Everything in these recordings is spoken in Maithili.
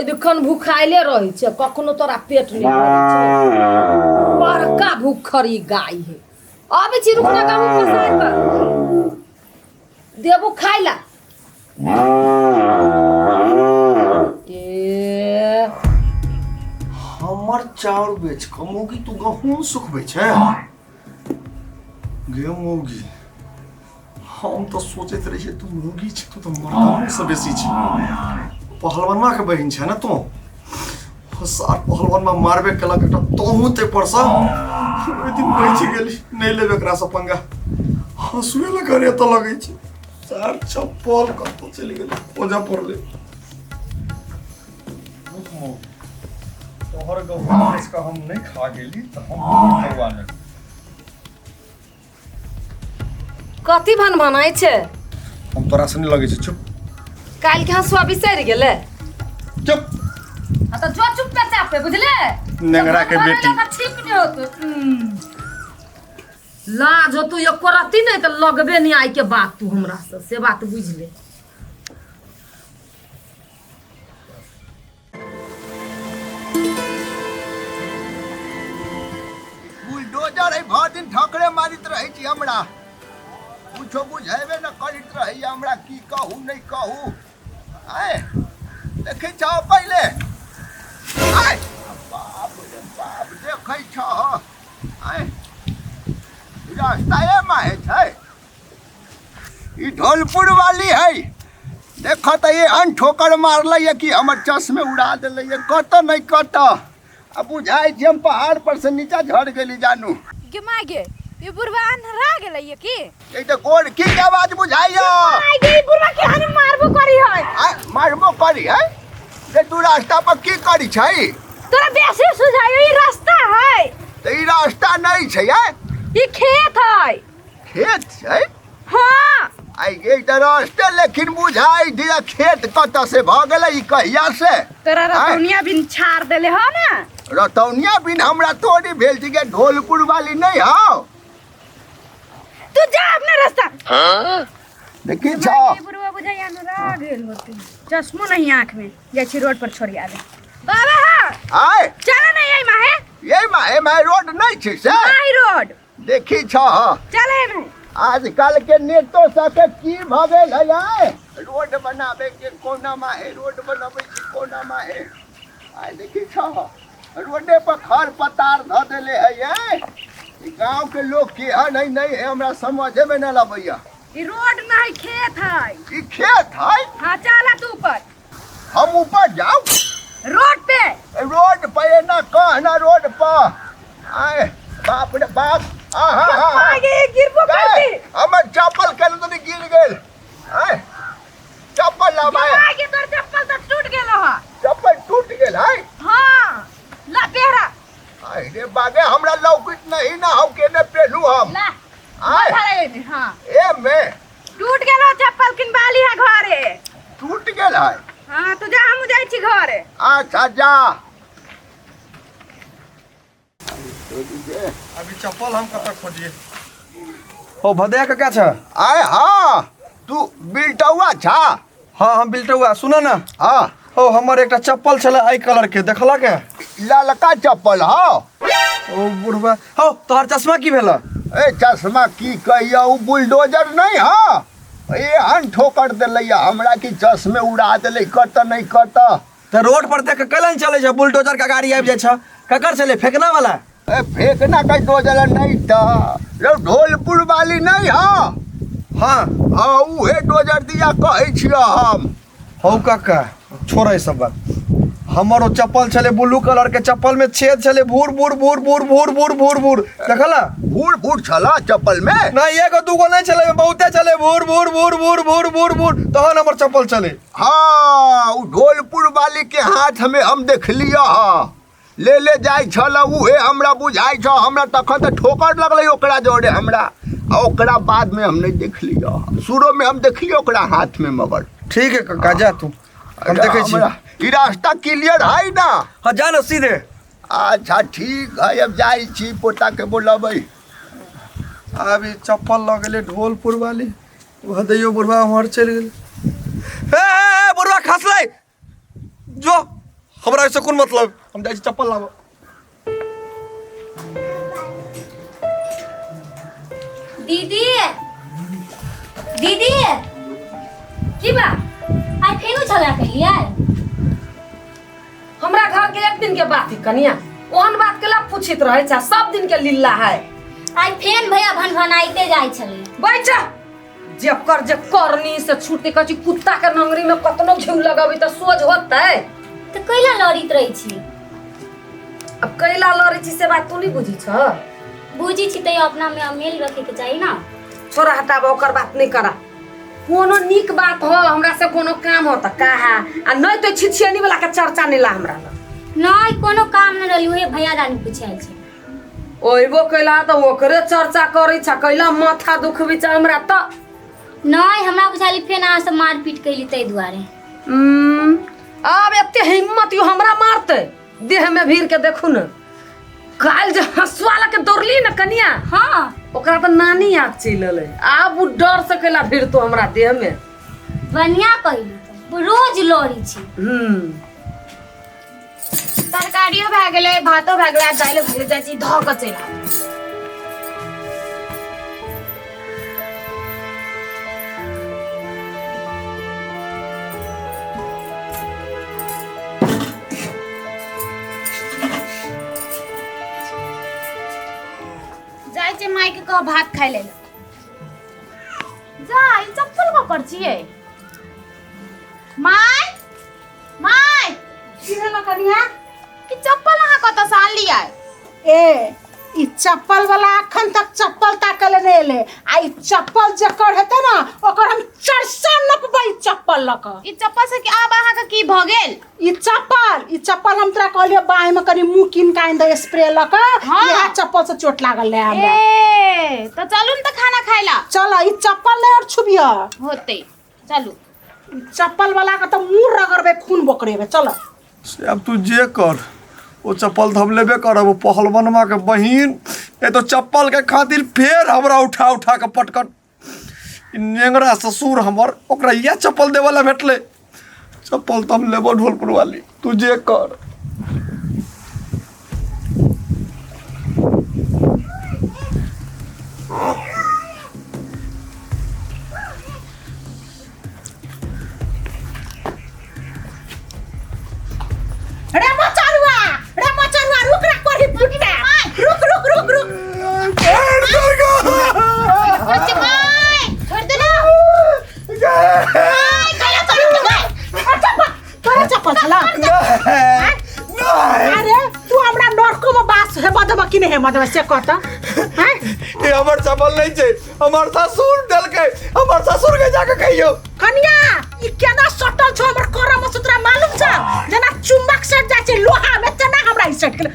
सदिखन भूखाइले रहै छै, कखनो तोरा पेट नहि भरै छौ। बड़का भूखरी गाय है। अबै छी, रुक ना, गहूम पसारि कऽ देबू खाइ ला। ए हमर चाउर बेच कऽ मौगी तू गहूम सुखबै छै गे मौगी? हम तऽ सोचैत रहियै तू मौगी छै, तू तऽ मर्दानोसँ बेसी छै। पहलवानवा के बहिन छै ने तू? सार पहलवानवा मारबे केलक एकटा, तोहूँ ताहि परसँ। ओहि दिन बचि गेली, नहि लेब एकरासँ पंगा। हँसुए लऽ कऽ रेतऽ लगै छै। सार चप्पल कतऽ चलि गेलै, खोजऽ पड़लै। रुक मौगी, तोहर गहुम बेच कऽ हम नहि खा गेली तऽ हम तोहर तरुआ नहि। कथी भन भनाइ छै? हम तोरा से नहीं लगै छै, चुप। काल्हि के हंसुआ बिसरि गेलै? चुप। हाँ तऽ जो चुप पे चापे, बुझले? नेंगरा के बेटी। ठीक नहीं होतो। लाज होतो एको रत्ती नहीं तऽ लगबे नहीं आई के बात तू हमरा से, से बात बुझि ले। बुलडोजर है, भर दिन ठकरे मारित रहै छी हमरा, कुछो बुझेबे न करैत रहैया हमरा, की कहू नहि कहू। आय देखै छह पहिले, आय बाप रे बाप, देखै छह आय रास्ता माहे छै। ई ढोलपुर वाली है, देख तऽ एहन ठोकर मारलै कि हमर चश्मे उड़ा देलै। कतऽ नहि कतऽ आ बुझाइ छै हम पहाड़ पर से नीचा झड़ गेली जानू। गे माय गे, ई बुढ़वा अन्हरा गेलै ये की? ई तऽ गोड़ की के आवाज बुझाइया। माय गे, ई बुढ़वा केहन मारबो करी है। आ मारबो करी है जे तू रास्ता पर की करी छै? तोरा बेसी सुझाइयो, ई रास्ता है। तऽ ई रास्ता नहि छै आय? ई खेत है। खेत छै? हाँ। आई गे तऽ रास्ते लेकिन बुझाइ दिया खेत कतऽ से भऽ गेलै, ई कहिया से? तोरा आँय? रतौनिया बिन छाड़ देले हो ना? रतौनिया बिन हमरा तोरी भेल छी के ढोलपुर वाली नहीं हौ? तू जा अपना रास्ता। देखी छौ। ई बुढ़वा बुझाइया अन्हरा गेल होते, चश्मो नहीं आँख में। जाइ छी रोड पर छोड़िया दे बाबा। हाँ। आय चलो ना, यही माहे। ये माहे माहे रोड नहीं छै से? माही रोड। देखी छह। चले में आजकल के नेतो सबके की भऽ गेल है आय, रोड बनाबे के कोना माहे रोड बनाबे छी कोना माहे। आय देखी छह, रोडे पर खर पतार धऽ देले है। आय ई गांव के लोग केहन है नहीं है, हमरा समझे में न लबैया। ई रोड नहीं, खेत है। ई खेत है? हाँ, चला तू ऊपर। हम ऊपर जाऊं? रोड पे। रोड पे ना कहना, रोड पर आए बाप रे बाप, आहा हा। आगे गिरबो करती। हमर चप्पल के तो गिर गेल। आए चप्पल लाबाए। आगे तोर चप्पल तो टूट गेल ह। चप्पल टूट गेल है? हां, ला पेहरा। आए रे बागे, हमरा लौकित नहीं ना हम केने पेलू हम। ला आए भरे। हां, ए में टूट गेलो चप्पल, किनबाली है घरे। टूट गेल है? हाँ, तू जा, हम जाइ छी घरे। अच्छा जा। अभी चप्पल हम कतऽ खोजिए? हो भदैया का छ? आय हाँ, तू बिलटौआ छा? हाँ, हम बिलटौआ। सुन ना। हाँ। हो, हमर एकटा चप्पल छलै एहि कलर के, देखलक है? ललका चप्पल? हाँ। ओ बुढ़वा हो, तोहर चश्मा की भेल? ए चश्मा की कहिया, उ बुलडोजर नहीं हाँ, एहन ठोकर देलै हमरा कि चश्मे उड़ा देलै कत नहीं कत। तऽ रोड पर देख के कैला नहि चलै छै? बुलडोजर के गाड़ी आबि जाइ छै। ककर छलै? फेकना वाला? ए फेकना का डोजर नहीं था रो, ढोलपुर वाली नहीं हाँ। हाँ। हाँ, उहे डोजर दिया कहै छियै हम। हौ काका, छोड़ ई सब बात। हमर ओ चप्पल छलै ब्लू कलर के, चप्पल में छेद छलै, भूर भूर भूर भूर भूर भूर भूर भूर, देखला? भूर भूर छला चप्पल में? नहीं, एगो दूगो नहीं छलै, बहुते छलै, भूर भूर भूर भूर भूर भूर भूर, तहन हमर चप्पल छलै। हाँ, उ ढोलपुर वाली के हाथ में हम देखलियै हाँ, ले ले जाइ छल उहे हमरा बुझाइ छ हमरा। तखन तऽ ठोकर लगलै ओकरा जोड़े हमरा, आ ओकरा बाद में हम नहीं देखलियै। शुरू में हम देखलियै ओकरा हाथ में मगर। ठीक है काका, जा तू, हम देखै छी। हमरा ई रास्ता क्लियर है ना? हाँ, जा ना सीधे। अच्छा ठीक है, अब जाइ छी, पोता के बोलबै। आब ई चप्पल लऽ गेलै ढोलपुर वाली। भदैयो बुढ़वा उम्हर चलि गेलै। हे हे हे, बुढ़वा खसलै जो। हमरा एहिसँ कोन मतलब? हम जाइ छी चप्पल लाबऽ। दीदी, दीदी, की बा? आइ फेनो झगड़ा केलियै? हमरा घर के एक दिन के बात है कनिया, ओहन बात के ला पूछित रहे छा, सब दिन के लीला है। आइ फेन भैया भनभनाइते जाइ छलै। बैठ, जेकर जे करनी से छूटते। कहै छी कुत्ता के नंगरी में कतनो घिउ लगाबी त सोझ होतै? तऽ कैला लड़ित रहै छी? अब कैला लड़ै छी से बात तू नहीं बुझी छ? बुझी छी, तैयो अपना में मेल रखे के चाही ना। छोड़ा, हटाबा, ओकर बात नहीं करा। कोनो नीक बात हो, हमरा से कोनो काम हो त कहा, आ नहीं तो छिछियनी वाला के चर्चा नहीं ला हमरा लग। नहीं, कोनो काम न रहली, उहे भैया रानी पूछे आयल छै। ओइबो कैला त ओकरे चर्चा करै छ, कैला माथा दुखबी छ हमरा त। नहीं, हमरा बुझाली फेन अहाँ सब मारपीट कैली ताहि दुआरे। आब एते हिम्मत यो हमरा मारते? देह में भीड़ के देखू न, काल्हि जे हंसुआ लऽ के दौड़ली न कनिया, ओकरा तऽ नानी याद चलि एलै। आब ओ डर से कैला भीड़ तो हमरा देह में। बढ़िया कहली, तऽ रोज लड़ी छी। तरकारियो भए गेलै, भातो भए गेलै, दालियो भए गेलै। जाइ छी धऽ कऽ चलि आबै। जाइ छी माय के कह भात खाइ लेल। जा, ई चप्पल ककर छियै? माय, माय! की भेलो कनिया? ई चप्पल अहाँ कतऽ से आनलियै? ए, ई चप्पल वाला अखन तक चप्पल ताकल नहि एलै, आ ई चप्पल जकर हेतै ने, ओकर हम चरसा नपबै ई चप्पल लऽ कऽ। ई चप्पल से कि आब अहाँके की भऽ गेल? ई चप्पल हम तोरा कहलियो, बाँहि में कनि मुँह कीन कऽ आनि दे स्प्रे लऽ कऽ। इएह चप्पल से चोट लागल रहे हमरा। ए, तऽ चलू ने तऽ खाना खाइ ला। चल, ई चप्पल नहि और छुबिह। होतै, चलू। ई चप्पल वाला के तऽ मुँह रगड़बै, खून बोकरेबै, चल। से आब तू जे कर, ओ चप्पल तऽ हम लेबे करब। ओ पहलवनमा के बहिन ए तो चप्पल के खातिर फेर हमरा उठा उठा के पटकट। ई नेंगरा ससुर हमर, ओकरा इएह चप्पल देबऽ लए भेटलै। चप्पल तऽ हम लेबो ढोलपुर वाली, तू जे कर। रे मचरुआ, रे मचरुआ, रुक रे कोरी फुट्टा, रुक रुक रुक रुक। छोड़ दे ना। अच्छा, तोरा चप्पल छला? नहीं। अरे, तू हमरा नरको में बास हे मधमा कि नहीं हे मधमा, से कहता हैं? ई हमर चप्पल नहीं छै, हमर ससुर देलकै। हमर ससुर के जाके कहियौ। कनिया, ई केना सटल छौ हमर करम से, तोरा मालूम छ? जेना चुंबक सट जाइ छै लोहा में, तेना हमरा ई सट गेलै।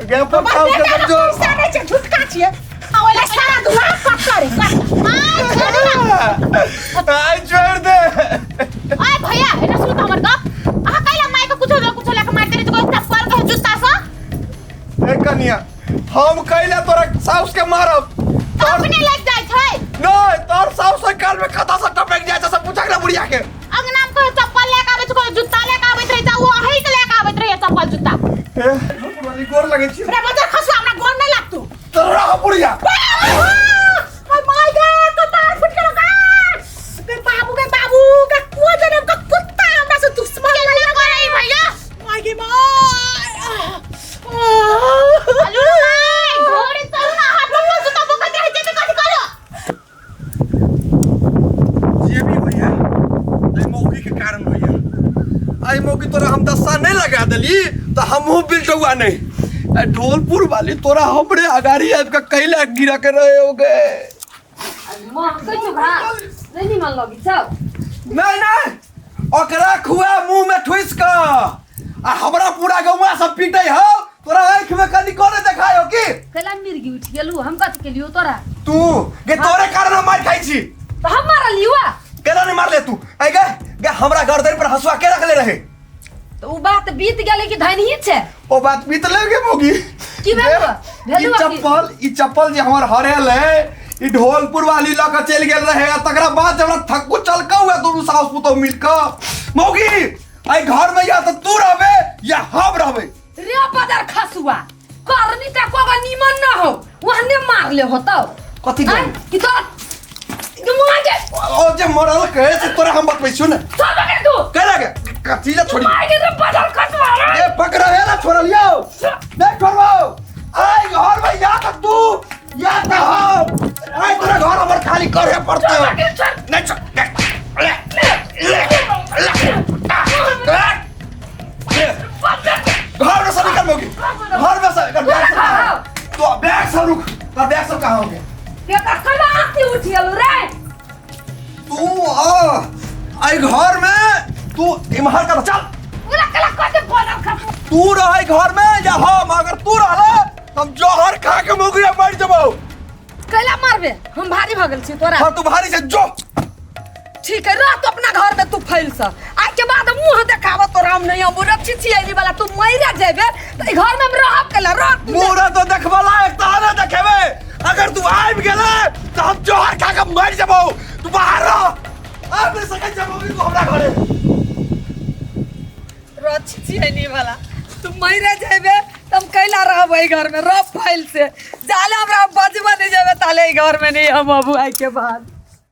गे पर हमर साउस के बेटा समझो। पैसा नहि छै, झुटका छियै ओला सारा दुआ पकड़। आइ छोड़ दे। आय भैया, एना सुनू तऽ हमर गप। अहाँ कैला माय के कुछो कुछो लए के मारते रहे? चप्पल के जूता से। ए कनिया, हम कैला तोरा साउस के मारब? तऽ अपने लागि जाइ छै। नहीं, तोर साउस के कान में कथा से टपक जाइ छै, से पूछक ना बुढ़िया के। अंगना में कहियो चप्पल लए के आबै छै, कहियो जूता लए के आबैत रहै छै। ओ अहीं के लए के आबैत रहै चप्पल जूता। ए वाली, गोर लगै छी। रे बजर खसुआ, हमरा गोर नहि लागतौ। तोरा बुढ़िया। My गे, कपार फुट गेलो गा। गे बाबू, गे बाबू, गे को जनम के कुत्ता हमरा से दुश्मन केना करै भैया? My गे my. चलू माय, घरे चलू ना। अहाँ चप्पल जूता बोकैत रहै छै तऽ कथी करू? जे भी भैया, एहि मौगी के कारण भैया, एहि मौगी तोरा हम दस्सा नहीं लगा देली तो हमहूँ बिलटौआ नहीं। आ ढोलपुर वाली, तोरा हमरे अगाड़ी आबि के कैला गिरा के रहे हो गए? महकै छौ भात, नहि निमन लगै छौ? नहीं नहीं, ओकरा खुआ मुंह में ठुस के आ हमरा पूरा गौवा सब पीटे हो। तोरा आँख में कनी कोने देखायो की? कैला मिर्गी उठि गेलू? हम कथी केलियौ तोरा? तू गे, तोरे कारण हम मार खाइ छी। तऽ हम मारलियौ? केना नहीं मारले तू? ऐ गे गे, हमरा गर्दन पर हंसुआ के रखले रहे? तऽ उ बात बीत गेलै कि धनिये छै? ओ बात बीतले गे मोगी। की भेल? ई भेलु अथी। चप्पल, ई चप्पल जे हमर हरेल है, ई ढोलपुर वाली लऽ के चलि गेल रहे आ तकरा बाद जे हमरा थक्कू चलकौ है दुनू साउस पुतोह मिल कऽ। मौगी, एहि घर में या तऽ तू रहबे या हम रहबे। रे बदर खसुआ, करनी त कोगो निमन न हो, वहने मार ले होतौ। कथी आँय, करी? कि तोरा मार के ओ जे मरल कहे से तोरा हम बतबै छियौ ने। छोड़ बकरी तू। कैला के कथी ला छोड़ी? मार के रे बदर खसुआ रे। ए पकड़ा है ना, छोड़लियौ नहीं, छोड़बौ। आइ घर में या तऽ तू या तऽ हम। आइ तोरा घर हमर खाली करे पड़तौ। नहीं छोड़, ले ले ले ले ले। घर में से निकल मोगी, घर में से। एकर बैग सब कहाँ है? तो बैग सब रुक, तोर बैग सब कहाँ हो गया? एकर केना आँखि उठियल रे? तू आ आई घर में, तू इम्हर कर चल। पूरा कला कते बनल खसुआ। तू रहे घर में या हम? अगर तू रहले तो हम जहर खा के मोगी मर जबौ। कैला मारबे? हम भारी भऽ गेल छी तोरा? हाँ, तू भारी से जो। ठीक है, रह तू अपना घर में, तू फैल स। आज के बाद मुंह देखाव तोरा हम नहीं। हम रक्षित छी एली वाला, तू मइरा जेबे त ई घर में हम रहब कैला? रह तू। मुंह तो देखबला एक ताने देखेबे। अगर तू आबि गेले तो हम जहर खा के मर जबौ। तू बाहर रह, आबि नहीं सकै छै मम्मी तू हमरा घरे। रक्षित छी एली वाला, तू मइरा जेबे त हम कैला रहब एहि घर में? रह फैल से, जाले हमरा बजबा नहीं जेबे ताले ई घर में नहीं हम अबू। आई के बाद